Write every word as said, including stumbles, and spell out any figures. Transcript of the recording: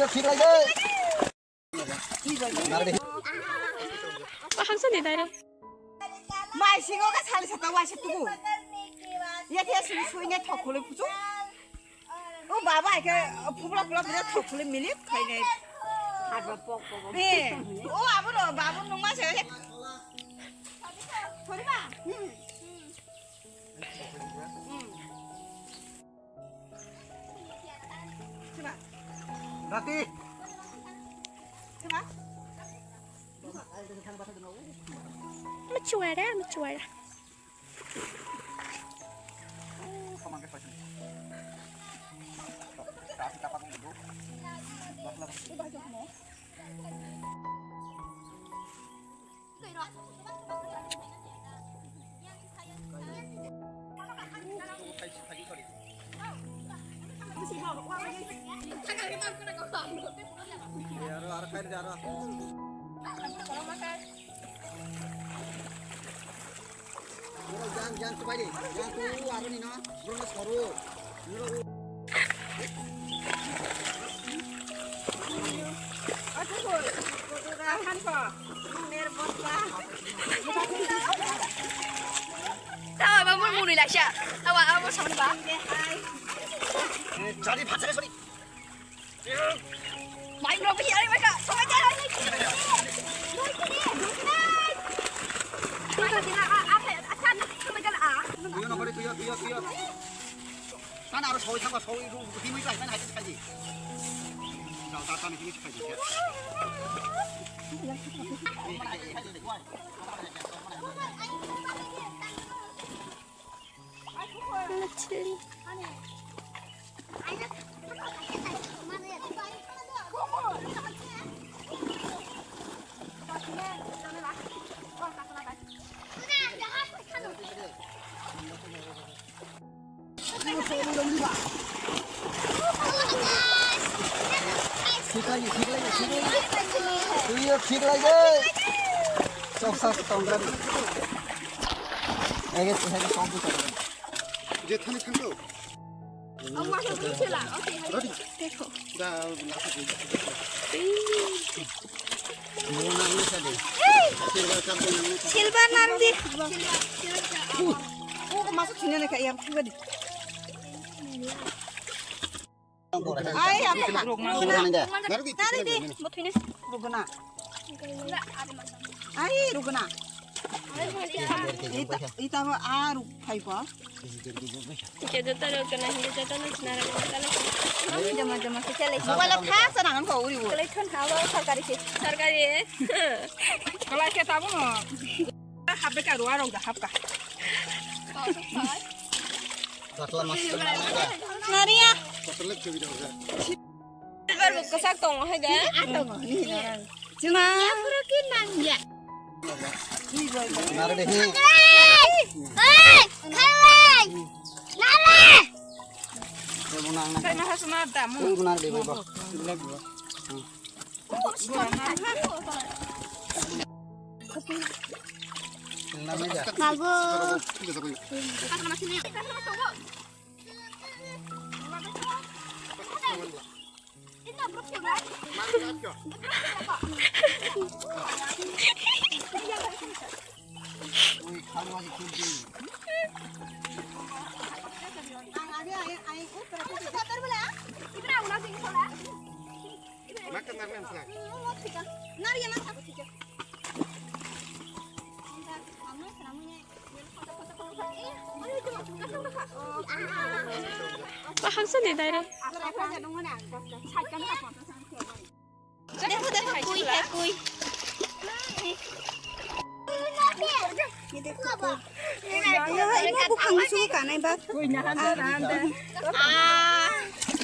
Thik lai de. Nang de. Ba hamsa ni dai re. Mai singo ka sali sata waisa tuku. Ya dia sini suinya thokole puchu. O baba ke phubla phubla puchu thokole milik khaine. Haba pok pok. Eh, o abo ro babu nungma se. Thori ba. Hmm. Hmm. Coba. Rati. Coba. Machuara, machuara. Aro, aro, khairi aro. Aro, jang, jang, chubai di. Jang, tu, aro ni no. Bro, no, soru. Tawa ba mun muni laksa. Tawa abo saman ba. Jadi phatsare sori. Mai no bi ari maka. Sama jalan. Tuyo no kori tuyo tuyo tuyo. Kan aro soi thangba soi ru himui kai kan hai khai di. Jal ta ta ni himui khai di. Machli. Thik lai, thik lai, thik lai. Tuyo thik lai de. Chop sa tong gra. Ege, ege, tong tu tong. Je thani thango. Ang ma sa dun sila. Okay, ready? Teko. Da, la sa dun. Silver nang di. Silver nang di. Oh, masuk sini nih, Kak, yang pribadi. Ai, apa, Kak? Rugna. Rugna. Nari di, mau tuh ini. Rugna. Ai, Rugna. Ita, ita, ah, Rug, Phai, Phai. Joto rok kana hindi joto no sinara kana. Jama, jama, kecil lagi. Wala khasa nangan ko uri uri. Kalai thon hawa sarkari se. Sarkari. Kalai ke tabu no. Habbe ka ruwa rok da habka. Katla mas. Nariya. Katla ke bida. Silver bo kwchak tongo hai de. Chuma. Yapuro ki nangya. Nara de hi. Hey! Hey! Khalai! Nara! Kai ma hasuma da mu. Kai ma de ba. Mago. Baham sini dai re. Dekho, dekho, kui hai, kui. Ye dekho, kui. Yo, imo buphang su kanai ba. Kui na handa, handa. Ah.